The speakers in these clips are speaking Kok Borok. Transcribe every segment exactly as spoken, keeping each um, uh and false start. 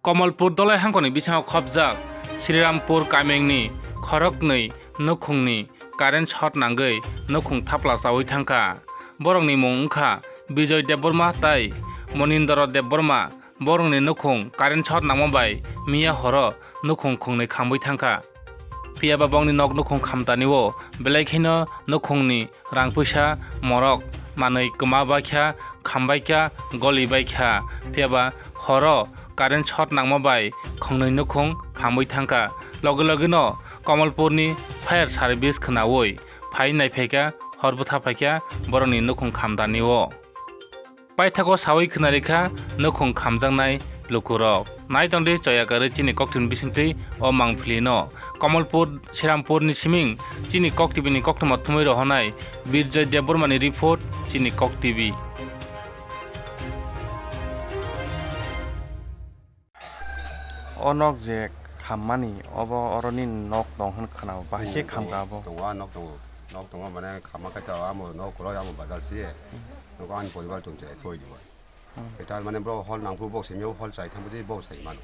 Komolpur Dolai hangkoni bisingo khopjak Srirampur kamengni khoroknwi nukhungni current short nangwi nukhung thapla chaui thangkha. Borokni mung wngkha Bijoy Debbarma tai Monindra Debbarma. Borokni nukhung current short nangma bai miya horo nukhung khungnwi khambwi thangkha. Phiyaba bongni nok nukhung khamtanio belai kheno nukhungni rang puisa, morok, manwi kwma baikha, khambaikha, goli baikha. Phiyaba horo current short nangma bai khungnwi nukhung khambwi thangkha. Logi logino Komolpurni fire service khwnaui phai naiphaikha, hor bwtha phaikha borokni nukhung khamtanio. Paithago saui khwnarikha nukhung khamjaknai lukurok. Naitongdi choyakarwi chini koktwini bisingtwi o mangpilino. Komolpur Srirampurni siming chini Kok T V ni koktwma thumwi rohornai Birjoy Debbarmani report, chini Kok T V. O nok je khammani, obo oroni nok tong hwn khwnao, bahai khe khamka abo? Tongo, a nok tongo. Nok tongo, mane khamma khe ta amo nok kwrwi, amo bazar se. Nogo ani poribar tong chai thoi di bai. Hmm. Eta mane bro hol nang phuru bok se meo hol chai thang buji bok sai mano.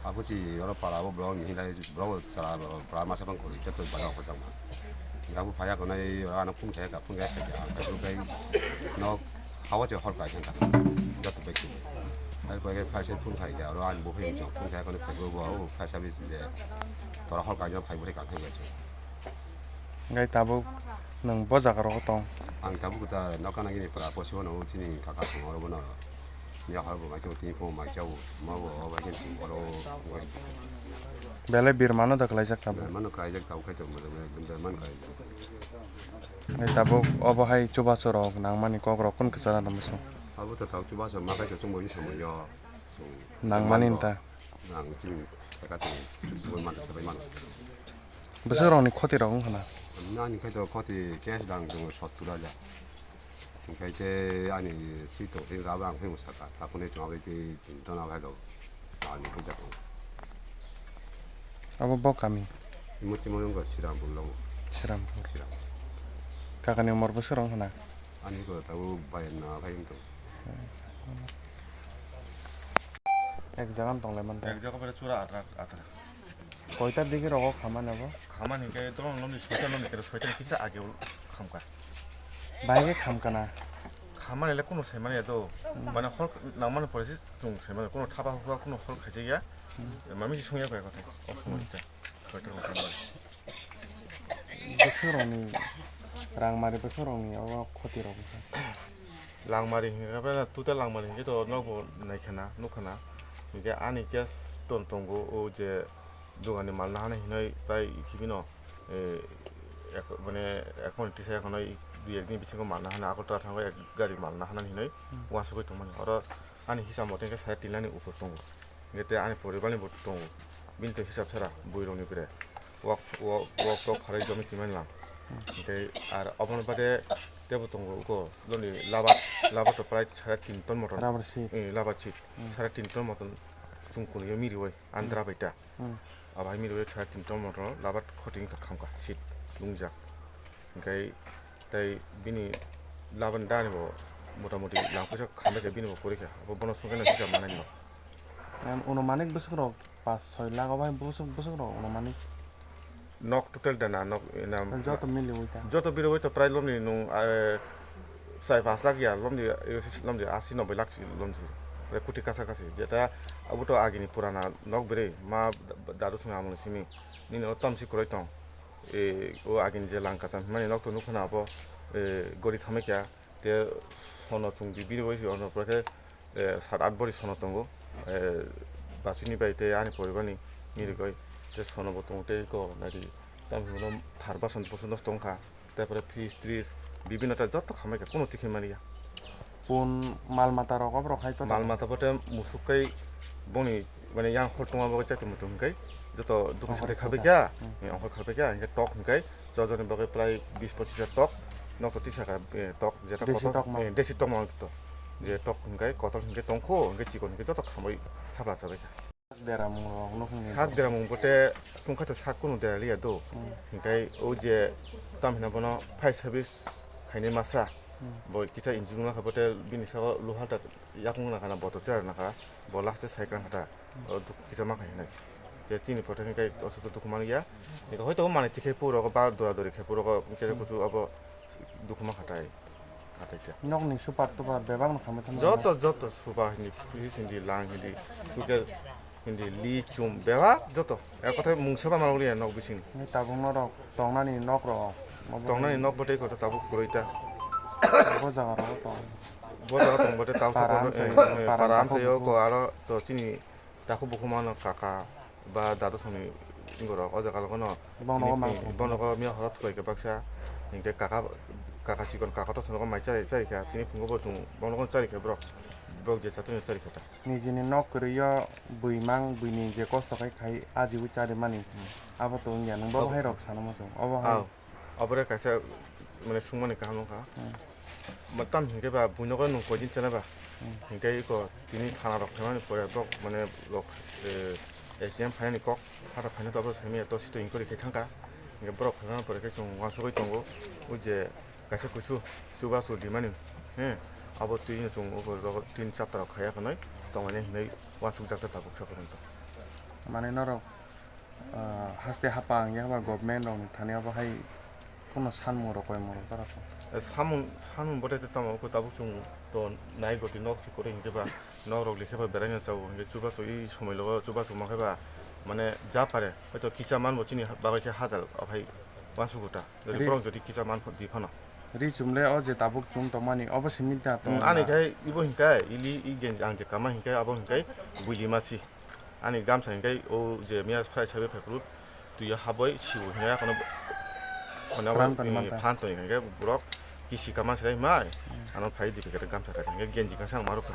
Abuji oro para bo bro ni lai bro sara bra masa bang kori te bana ko chang ma. Gabu phaya ko nai oro ano phun khe ka phun khe ka phun khe nok hawa che hol kai thang ka. Jat bai ki. Ai ko ge phai se phun khai ga oro ani bo phai jong phun khe ko ne phai bo bo phai sa bi je tora hol kai jong phai bo ka thang ga. Gai tabuk nwng bo jaga rogo tong? Ang tabuk ta nokha nangini pra posi wano chini kaka song oro bono. Ya hal bo mai chau tin phung mai chau ma bo o bai ken oro. Belai birmano da khlaijak tabuk? Birmano khlaijak tabuk khai to mo mo birman khlaijak. Gai tabuk obo hai chubachu rok nangmani kok rok kun kwchana tamo song? Abo to tabuk chubachu ma khai to chung bo ni samung yo. Nangmani ta. Nang chini kaka to bo man to bai man. Bwswk rokni khoti rok wngkha na? Ani khai to khoti cash dang tongo sottur hajar. Hinkhe te ani swi tong sini rabo ang phai mwsaka. Takuni chwng bai tei tini tona khai rok. Ani khai jago. Abo bo kami? Muchimo wngkha Srirampur longo. Srirampur. Srirampur. Kakani umor bwswk rok wngkha na? Ani ko tabo bayang na khai wngtong. Ek jaga tong lai man ta. Ek jaga bai chura atra atra. Koitar digi rogo khamani abo? Khamani hinkhe tolong lomni soita lomni kere soita kisa age ul khamka. Bahai khe khamka na? Khamani le kunu saimani ya do. Hmm. Mane hor nangmani pore se chung saimani, kunu thapa hua kunu hor khaijak ya. Hmm. Mami si sungya kaya kotha. O kunu ita. Koitar khamani. Bwswk rokni rang mari bwswk rokni abo khoti rok wngkha. Langmari hinkhe, total langmari hinkhe to nogo naikhana, nukhana. Hinkhe ani case ton tongo, o je dogani malna hana hinoi tai khibino, eh, ek, mane, ek monit tisa ekhonoi dui ek din bisingo malna hana Agartala thango ek gari malna hana hinoi. Hmm. Uansugui tongmani. Oro ani hisab mote hinkhe sare tin lakh ni upor tongo. Hinkhe tei ani poribarni bo tongo. Bini to hisab sara, buirokni bre. Wak, wak, wak, wak pharwi jomi chimani lang. Tei ar obono bade tebo tongo uko, loni labar, labar to prai sare tin ton moton. Rubber sheet. Eh, labar sheet. Hmm. Sare tin ton moton chungkuni yo miriwoi, andra bai ta. Hmm. Abo hai miriwoi sare tin ton moton labar khoting to khamka, sheet lungjak. Hinkhe tei bini laban dani bo motamoti lang puisa khambai khe bini bo kwrwi kha. Abo bono songkhe no hisab manai no. Em, unumanik bwswk rok pas soi lakh obo hai bwswk, bwswk rok unumanik. Nok total dana nok, ina, joto miliwi ta. Joto miliwi to prai lomni nung, eh, chai pas lakh ya lomni, eh, lomni asi nobboi lakh si lomsi. Prai kuti kasa kasi. Jeta abo to agini purana nok bwrwi ma dadu song amoni simi. Nini o tamsi kwrwi tong. Eh, o agini je lang kacham himani nok to nukha na abo, eh, gori thamwi kha. Te sono chwng di bini bai se ono pore khe, eh, sat at bori sono tongo. Eh, bachini bai tei ani poribarni mirigoi. Te sono bo tongo tei ko nari tam hino thar bason buson dos tongkha. Te pore fridge, fridge, bibinno ta jotto khamai kha, kuno tikhi mani ya. Pun mal mata rok oborok hai to. Mal mata bote musuk kai boni mane yang hor tongma bagwi chati mutung hwnkhe joto dukan sari khalbai kha. Hmm. Eh, ongkhor khalbai kha, hwnkhe tok hwnkhe jojoni bagwi prai bis pochis hajar tok, nok to tisa ka, eh, tok, jeta desi kotor, tok ma. Eh, desi tok ma to. Je tok hwnkhe kotor hwnkhe tongkho, hwnkhe chikon hwnkhe joto khambai thapla chabai kha. Sak deramung rok no hwnkhe. Sak deramung bote sungkha to sak kunu dera liya do. Hmm. Hwnkhe o je tam hina bono fire service khainai masa. Hmm. Bo kisa injing nangkha bote bini saka luha ta yakung nangkha na boto chera nangkha. Bo last cycle hata. O dukhu kisa ma khainai. Je chini photo ni kai oso to dukhu man ya. Eko hoito mani tikhe puro ko ba dora dori khe puro ko kisa kuchu abo dukhu ma khatai. Khatai kya. Nokni super tubar bebak no khamai thangma. Joto, joto suba hindi, fridge hindi, lang hindi, cooker hindi, li chum bebak joto. Ek kotha mungsa ba ma uli nok bising. Ni tabuk norok tongnani nok rok. Tongnani nok bote ko tabuk kuroi ta. Bo jaga rok tong. Bo jaga tong bote tau Para sa amchai, eh, eh, para para amchai amchai o ko aro to chini takhuk bukhuk mano kaka ba dadu songni borok o jaga logono Bono tini o mang phi-, bono o miya horot khlai khe baksa hinkhe kaka, kaka sikon kaka to sono mai chari chari kha tini phungo bo chung bono chari kha borok borok je chatwino chari kha ta. Nijini nok kwrwi o bui mang buini je kosto khai khai ajiwi chari mani abo to wngya nwng bo Abo hai rok sana muchung obo hai. Ao. Abore kaisa mane sungmani kaham wngkha. Hmm. Ma tam hinkhe ba buino khe nwng koidin chana ba? Hmm. Hinkhe iko tini thana rok phaimani pore borok mane rok, eh, S D M phainani kok, hata phaina to abo saimanya to sito inquiry khe thangkha. Hinkhe borok phaimani pore khe chwng uansugui tongo. O je kaisa kusu chubachu dimani, he, abo twi no chwng o rogo tin chapter rok khaiya khwnwi tongmani hinwi uansukjak ta tabuk sa porjonto. Mane norok Ah, haste hapang yakba government rokni thani obo hai kono sanmung rok koimung rok jora ko. Eh, samung, samung bote te tamo ko tabuk chwng to nai goti nok si kore hinkhe ba nok rok likhe ba berai no chao hinkhe chubachu i somoi logo chubachu mankhe ba mane ja pare hoito kisa manbo chini bagwi khe hajar ophai uansukgo ta. Jodi Ri- borok jodi kisa man di phano. Ri chumle o je tabuk chum tongmani obo simi da tong Hmm, ani na. Khai ibo hinkai ili i genji ang je kama hinkai abo hinkai buili masi. Ani gamsa hinkai o je miya phai sabe phai phuru twi haboi sibo hinkai akono. Phan toni manta. Phan toni hinkai borok kisi kama sai mai. Ano phai di pekere gamsa khai hinkai genji kasa ang marok.